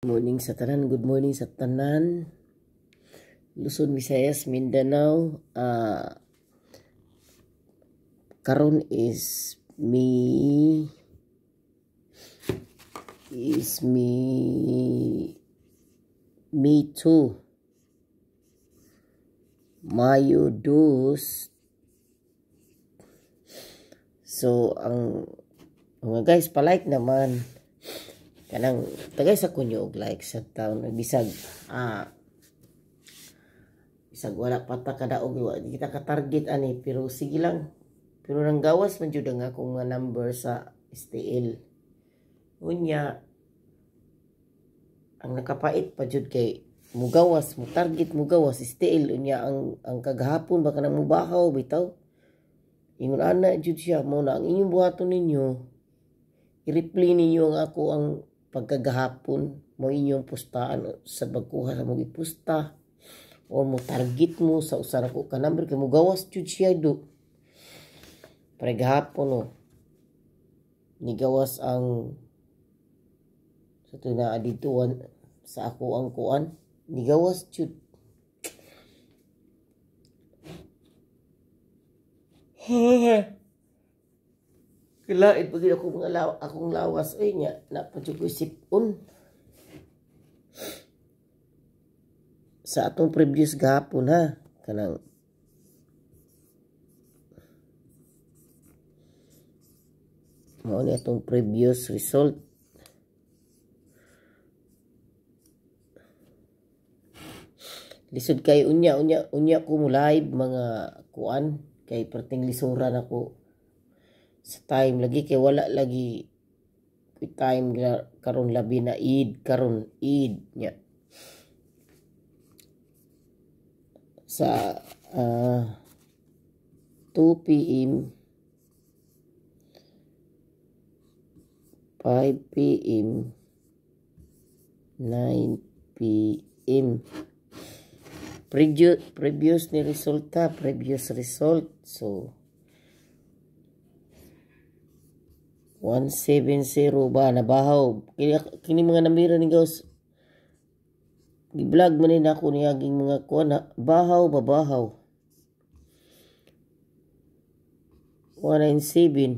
Morning sa tanan, good morning sa tanan. Luzon, Visayas, Mindanao. Karon is me too. Mayo 2. So ang mga guys, pa-like naman. Kanang tagay sa kunyo og like sa taon, bisag bisag wala pa ta kadaog, di kita ka target ani, pero sige lang. Pero nang gawas man jud ang akong mga number sa STL. Unya ang nakapait pa jud kay mugawas, mo target, mugawas STL. Unya ang kagahapon baka nang mubahaw bitaw. Ingon ana jud siya mo na ang inyong buhaton ninyo, i-replay ninyo ang ako ang pagkagahapon mo inyong pustaan sa pagkuha sa mong ipusta or mo target mo sa usa ra ko ka number kay mugawas jud siya do. Pare gahapon no, nigawas ang sa tuig na dito sa ako ang kuan, nigawas jud. Kilait pag ako mga akong lawas ay nya na pa jud ko sipon. Sa atong previous gahapon ha, kanang mao ni atong previous result. Lisod kay unya unya unya ko mo live mga kuan kay perting lisuran ako sa time lagi kay wala lagi time karon, labi na Eid karon, Eid nya sa 2 PM, 5 PM, 9 PM. Previous ni resulta, previous result. So 170 ba nabahaw kini mga namira ni guys. Gi-vlog man ni nako niaging mga kuan na bahaw ba bahaw. 197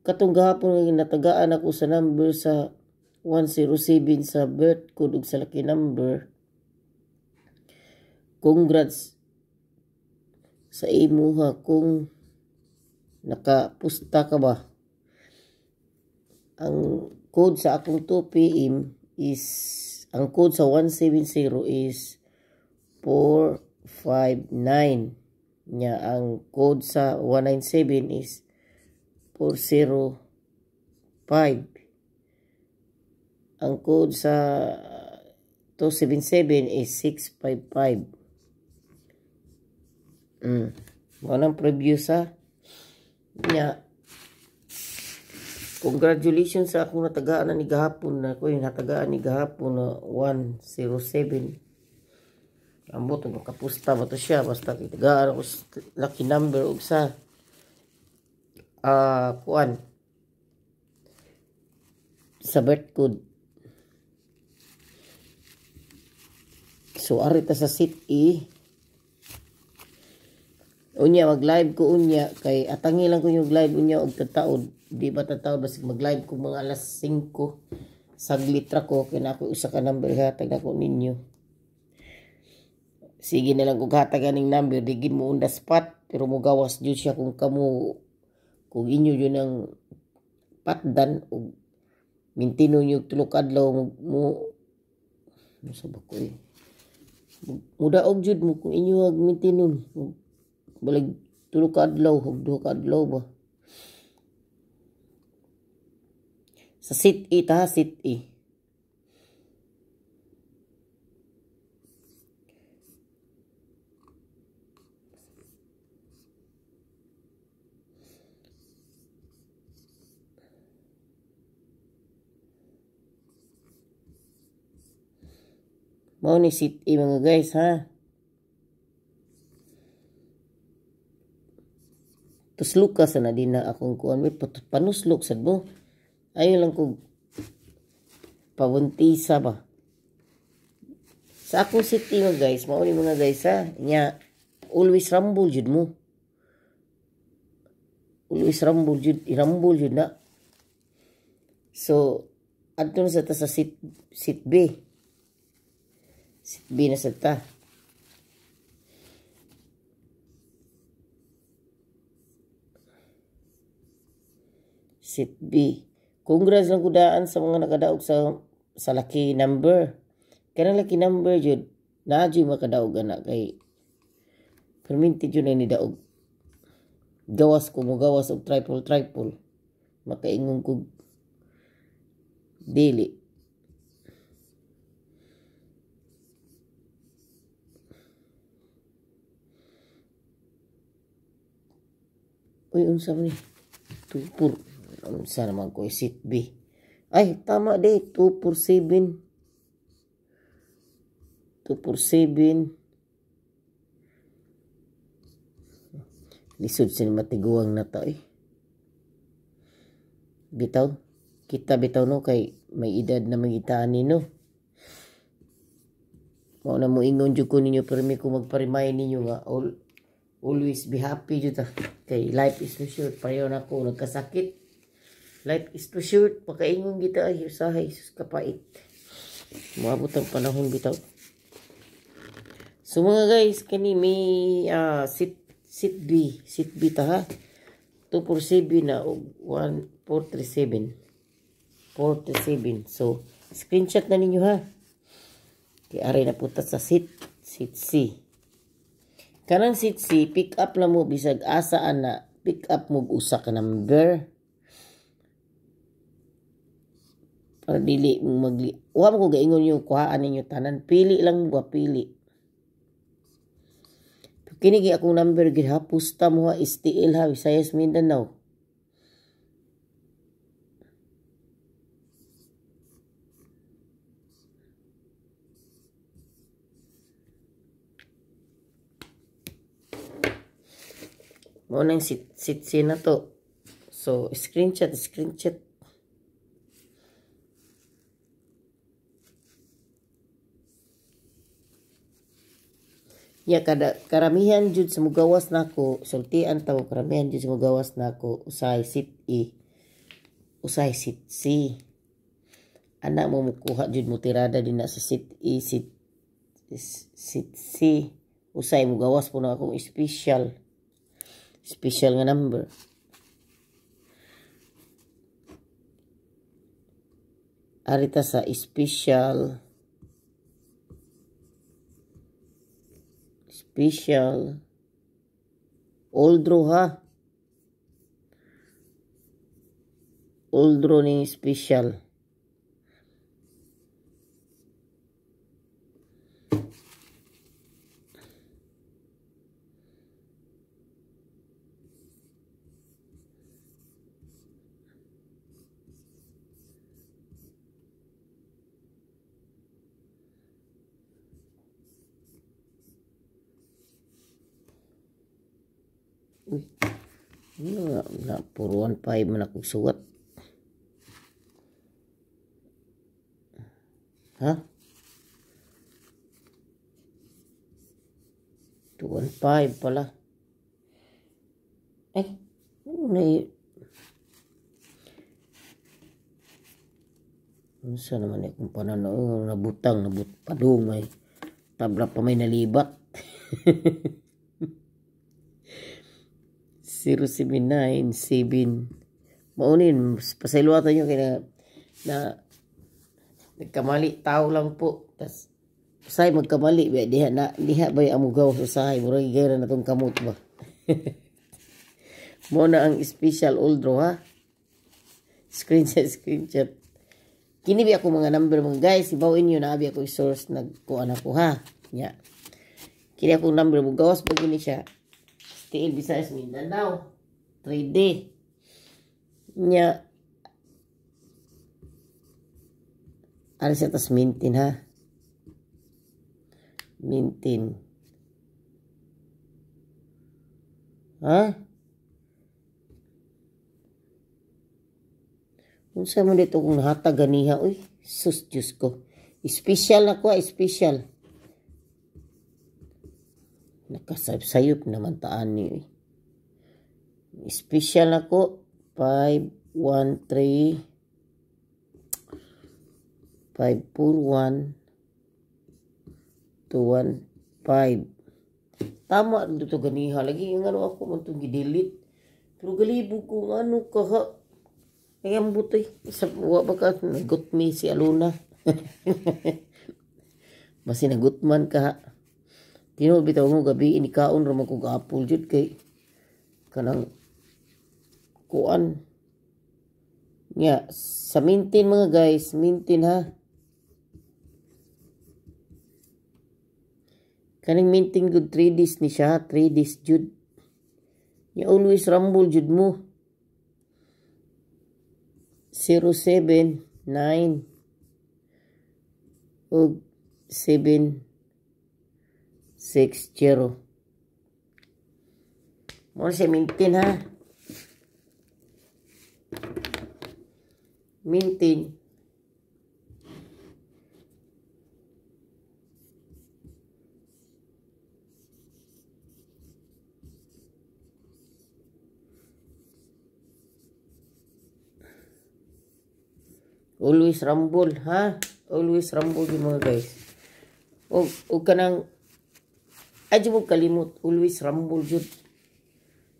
katong gahapon nga natagaan ako sa number sa 107 sa birth code ug sa lucky number. Congrats sa imuha kung nakapusta ka ba. Ang code sa akong 2 PM is, ang code sa 170 is 459. Nya ang code sa 197 is 405. Ang code sa 277 is 655. Mao nang preview sa nya. Congratulations sa akong natagaan na ni gahapon na ko yung natagaan ni gahapon na 107. Ambot ang kapusta ba to siya, basta kitagaan ako lucky number og sa kuan sa birth code. So ari ta sa seat E. Unya mag-live ko unya kay atangi lang ko yung live unya og tataod. Di ba tataod basig mag-live ko mga alas 5. Saglit ra ko kay na ako usa ka number hatag nako ninyo. Sige na lang kog hatag aning number, di gid mo on the spot pero mogawas jud siya kung kamo kung inyo jud ang patdan og mintino niyo tulo ka adlaw mo sa ba ko eh. Mudaog jud mo kung inyo ag mintinon. Balig tulo ka adlaw ug duha ka adlaw ba. Sa seat E ta, seat E. Mao ni seat E mga guys ha. Tuslok ka sa na din na akong kuan. May panuslok sad mo. Ayaw lang ko Pabuntisa ba. Sa akong city mga guys, mao ni mga guys ha. Nya always rumble jud mo. Always rumble jud, i-rumble jud na. So adto na sa ta sa seat B. Seat B na sa ta. Seat B. Congrats lang kudaan sa mga nakadaog sa lucky number. Kanang lucky number jud, naa jud makadaog ana kay perminti jud na ni daog. Gawas ko mo gawas og triple. Makaingon kog dili. Uy, unsa man ni? 2-4. Unsa naman ko seat B. Ay, tama di. 247. 247. Lisod sa matiguang na ta eh. Bitaw. Kita bitaw no kay may edad na magitaan ni no. Mao na mo ingon jud ko ninyo permi ko magpa-remind ninyo nga always be happy jud ta. Kay life is too short. Pareho na ko nagkasakit. Life is too short. Pakaingon kita ay usahay sus kapait. Moabot ang panahon bitaw. So mga guys, kani may seat B, seat B ta ha. 247 na og 1437. 437. So screenshot na ninyo ha. Kay ari na puta sa seat C. Kanang seat C, pick up na mo bisag asa ana, pick up mo usa ka number. Para dili magli. Wa mo ko gaingon yung kuhaan ninyo tanan. Pili lang mo, pili. Kini gi akong number gid ha, pusta mo ha, STL ha, Visayas Mindanao. Mao nang sit C na to. So screenshot. Ya kada karamihan jud sa mugawas nako, sultian tawo karamihan jud sa mugawas nako usahay seat E, usahay seat C. Ana mo mukuha jud mo tirada din na sa seat E, seat C. Usahay mugawas po na akong special nga number. Arita sa special all draw ha. All draw ni special. Uy, ano na, puro 1.5 man akong suwat. Ha? 2.15 pala. Eh, ano na yun? Unsa naman akong pananaw, nabutang, padung, may tabla pa may nalibat. 079 7. Maunin, pasayluatan nyo kaya na nagkamali, tao lang po. Tas, usay magkamali, ba, diha na, diha ba yung amugaw sa usahay, murag gera na tong kamot ba. Mo na ang special all draw ha. Screenshot. Kini bi ako mga number mga guys, ibawin nyo na abi ako i-source nagkuan ako ha. Nya. Kini akong number mo gawas ba gini siya. TL Visayas Mindanao 3D. Nya. Ari sa tas mintin ha. Mintin. Ha? Unsa man dito kung nahatag ganiha, uy. Sus, Diyos ko. Special na ko, special. Nakasayop naman taan ni. Special na ko. 5, 1, 3, 5, 4, 1, 2, 1, 5. Tama dito ganiha. Lagi yung ano ako man itong gi-delete. Pero galibog ko ano ka ha. Ay, ang butoy. Sa, wa ba ka nagutmi si Aluna? Basi nagutman ka ha. Tinuod bitaw mo gabi inikaon ra man kog apple jud kay kanang kuan. Nya sa mintin mga guys, mintin ha. Kaning mintin good 3 days ni siya, 3 days jud. Nya always rumble jud mo. 0 7 9 ug 7 6 0. Mo siya mintin ha. Mintin. Always rumble ha. Always rumble yung mga guys. O kanang adyo mo kalimot, always rumble jud.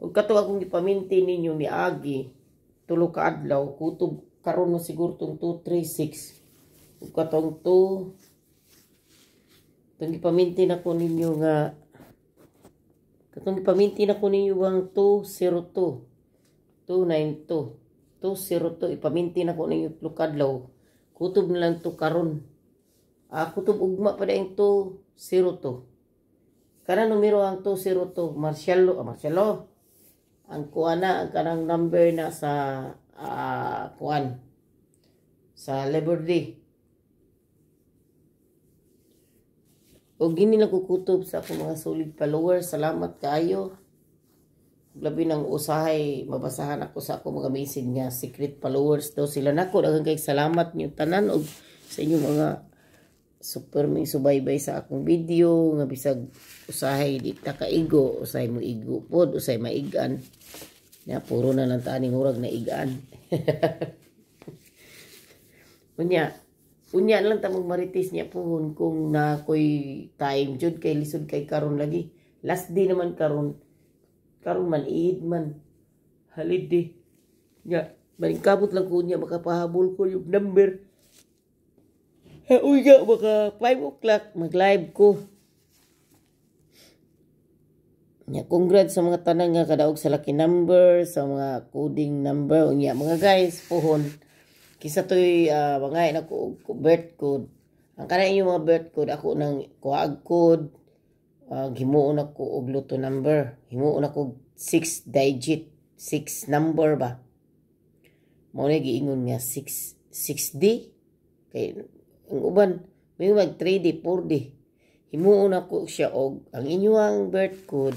Og kato akong gipaminti ninyo miagi tulo ka adlaw kutob karon mo siguro tong 2 3 6. Ug katong 2 tong gipaminti nako ninyo nga katong gipaminti nako ninyo ang 202 292 202 ipaminti nako ninyo tulo ka adlaw. Kutob na lang to karon. Kutob ugma pa daing 202. Kana numero ang 202 Marcelo, Marcelo. Ang kuan na ang kanang number na sa kuan sa Labor Day. Og gini lang kukutob sa akong mga solid followers. Salamat kaayo. Labi nang usahay mabasahan ako sa akong mga message nga secret followers daw sila nako. Daghang kay salamat niyo tanan og sa inyong mga super may subaybay sa akong video nga bisag usahay di ta kaigo, usahay mo igo pod, usahay maigan. Ya puro na lang ta aning murag na igan. Unya, unya lang ta magmarites niya puhon kung na koy time jud kay lisod kay karon lagi. Last day naman karon. Karon man iid man holiday. Nya, maningkabot lang ko niya makapahabol ko yung number. Uy nga, baka 5 o'clock mag-live ko. Nya, congrats sa mga tanan nga kadaog sa lucky number, sa mga coding number. Unya, mga guys, puhon. Kisa to'y mga ako birth code. Ang kanang inyong mga birth code, ako nang kuhaag code. Himuon ako og lotto number. Himuon ako 6 digit, 6 number ba. Mao na giingon nga 6D. Kay ang uban may mag 3D, 4D. Himuon ako siya og ang inyong birth code.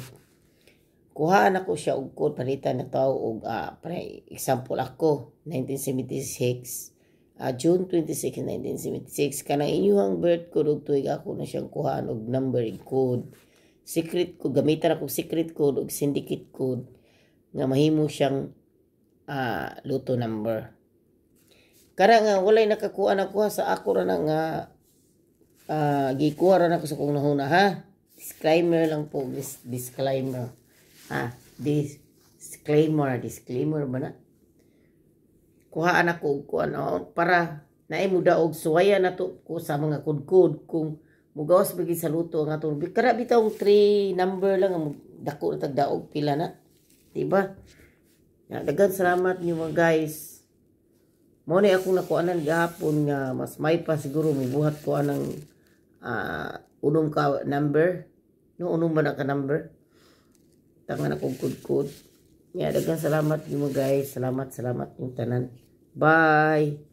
Kuhaan ako siya og code palitan na tao og para example ako 1976, June 26, 1976 kanang inyong birth code og tuig ako na siyang kuhaan og number code. Secret code, gamitan ako secret code og syndicate code nga mahimo siyang lotto number. Kara nga walay nakakuha na kuha sa ako ra na nga gikuha ra na ko sa kong nahuna ha. Disclaimer lang po, disclaimer. Ha, disclaimer ba na? Kuhaan ako og kuan para naay mo daog suwaya na to ko sa mga kudkod kung mugawas bagi sa luto ang atong kara bitaw 3 number lang ang dako na tagdaog pila na, diba? Ya, daghan salamat niyo mga guys. Mo ni akong nakuanan gahapon nga mas may pa siguro mibuhat ko anang unom ka number. No, unom ba na ka number? Tangan akong kudkod. Ya, daghan salamat niyo mga guys. Salamat, salamat yung tanan. Bye.